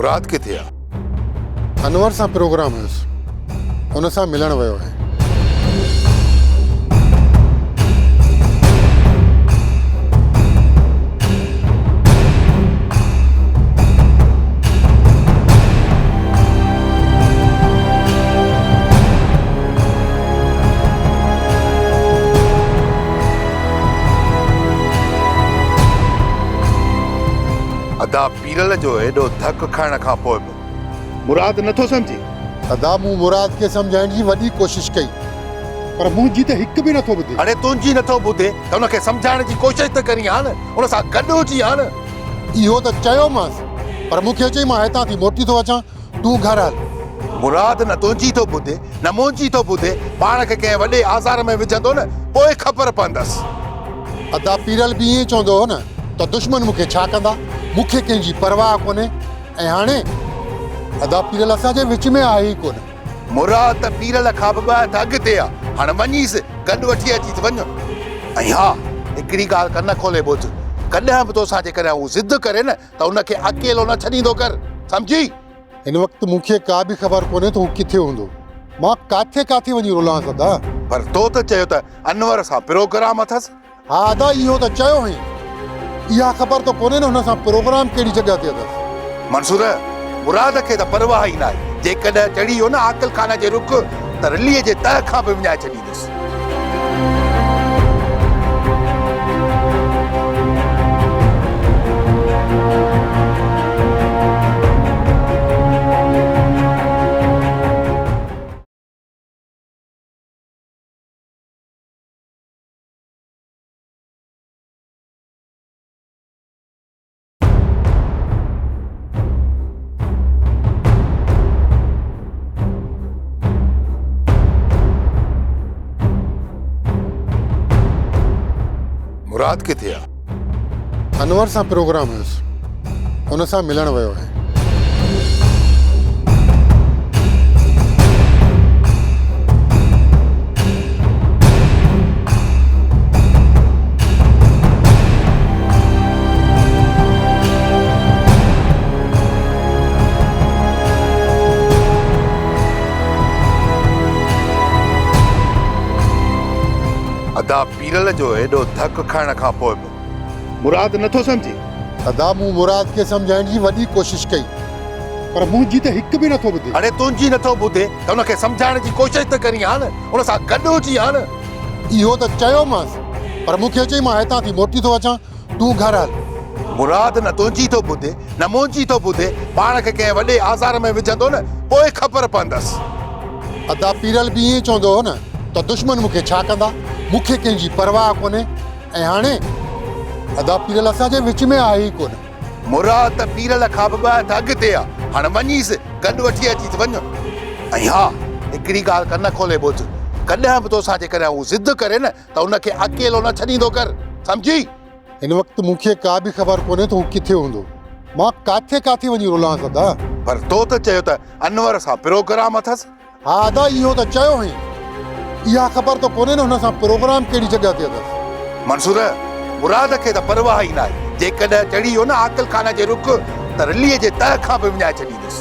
مراد ڪٿي آ؟ انور سان پروگرام هيس، ان سان ملڻ ويو آهي. ادا پيرل جو ايڏو ڌڪ کائڻ کان پوء به مراد نٿو سمجهي. ادا مون مراد کي سمجهائڻ جي وڏي ڪوشش ڪئي پر منهنجي ته هڪ به نٿو ٻڌي. اڙي تنهنجي نٿو ٻڌي ته ان کي سمجهائڻ جي ڪوشش ته ڪرين ها نه، ان سان گڏ هجين ها نه. اهو ته چيومانس پر مون کي چئي مان هتان ٿي موٽي ٿو اچان، تون گهر هل. مراد نه تنهنجي ٿو ٻڌي نه منهنجي ٿو ٻڌي، پاڻ کي ڪنهن وڏي آزار ۾ وجهندو نه پوء خبر پوندس. ادا پيرل به ائين چوندو هو نه ته دشمن مون کي ڇا ڪندا، مون کي ڪنهن جي پرواهه ڪونهي ۽ هاڻي ادا پيرل اسان جي وچ ۾ آهي ئي ڪونه. مراد ته پيرل کان به ٻه هٿ اڳتي آ، هاڻ وڃيس گڏ وٺي اچيس وڃ. ۽ ها هڪڙي ڳالهه ڪن کولي ٻڌ، ڪڏهن به توسان جيڪڏهن هو ضد ڪري نه ته ان کي اڪيلو نه ڇڏيندو ڪر، سمجهي؟ هن وقت مون کي ڪا به خبر ڪونهي ته هو ڪٿي هوندو. مان ڪاٿي ڪاٿي وڃي رلانس ادا. پر تو ته چيو ته انور سان پروگرام اٿس. ها ادا اهو ته چيو هئين. اها خبر ته ڪونهي نه هن سان پروگرام ڪهڙي جڳهه تي اٿس. منصور، مراد کي ته پرواهه ئي ناهي. جيڪڏهن چڙهي ويو نه عاقل خان جي رخ ته رليء جي تهه کان به وڃائي ڇڏيندس. مراد ڪٿي آ؟ انور سان پروگرام هيس، ان سان ملڻ ويو آهي. ادا پيرل جو ايڏو ڌڪ کائڻ کان پوء به مراد نٿو سمجهي. ادا مون مراد کي سمجهائڻ جي وڏي ڪوشش ڪئي پر منهنجي ته هڪ به نٿو ٻڌي. اڙي تنهنجي نٿو ٻڌي ته ان کي سمجهائڻ جي ڪوشش ته ڪرين ها نه، ان سان گڏ هجين ها نه. اهو ته چيومانس پر مون کي چئي مان هتان ٿي موٽي ٿو اچان، تون گهر هل. مراد نه تنهنجي ٿو ٻڌي نه منهنجي ٿو ٻڌي، پاڻ کي ڪنهن وڏي آزار ۾ وجهندو نه پوء خبر پوندس. ادا پيرل به ائين چوندو هو نه ته دشمن مون کي ڇا ڪندا، مون کي ڪنهن جي پرواهه ڪونهي ۽ هاڻي ادا پيرل اسان جي وچ ۾ آهي ئي ڪونه. مراد ته پيرل کان به ٻه هٿ اڳتي آ، هاڻ وڃيس گڏ وٺي اچيس وڃ. ۽ ها هڪڙي ڳالهه ڪن کولي ٻڌ، ڪڏهن به توسان جيڪڏهن هو ضد ڪري نه ته ان کي اڪيلو نه ڇڏيندو ڪر، سمجهي؟ هن وقت مون کي ڪا به خبر ڪونهي ته هو ڪٿي هوندو. مان ڪاٿي ڪاٿي وڃي رلانس ادا. پر تو ته چيو ته انور سان پروگرام اٿس. ها ادا اهو ته چيو هئين. اها خبر ته ڪونهي نه هن سان پروگرام ڪهڙي جڳهه تي اٿس. منصور، مراد کي ته پرواهه ئي ناهي. جيڪڏهن چڙهي ويو نه عاقل خان جي رخ ته رليء جي تهه کان به وڃائي ڇڏيندس.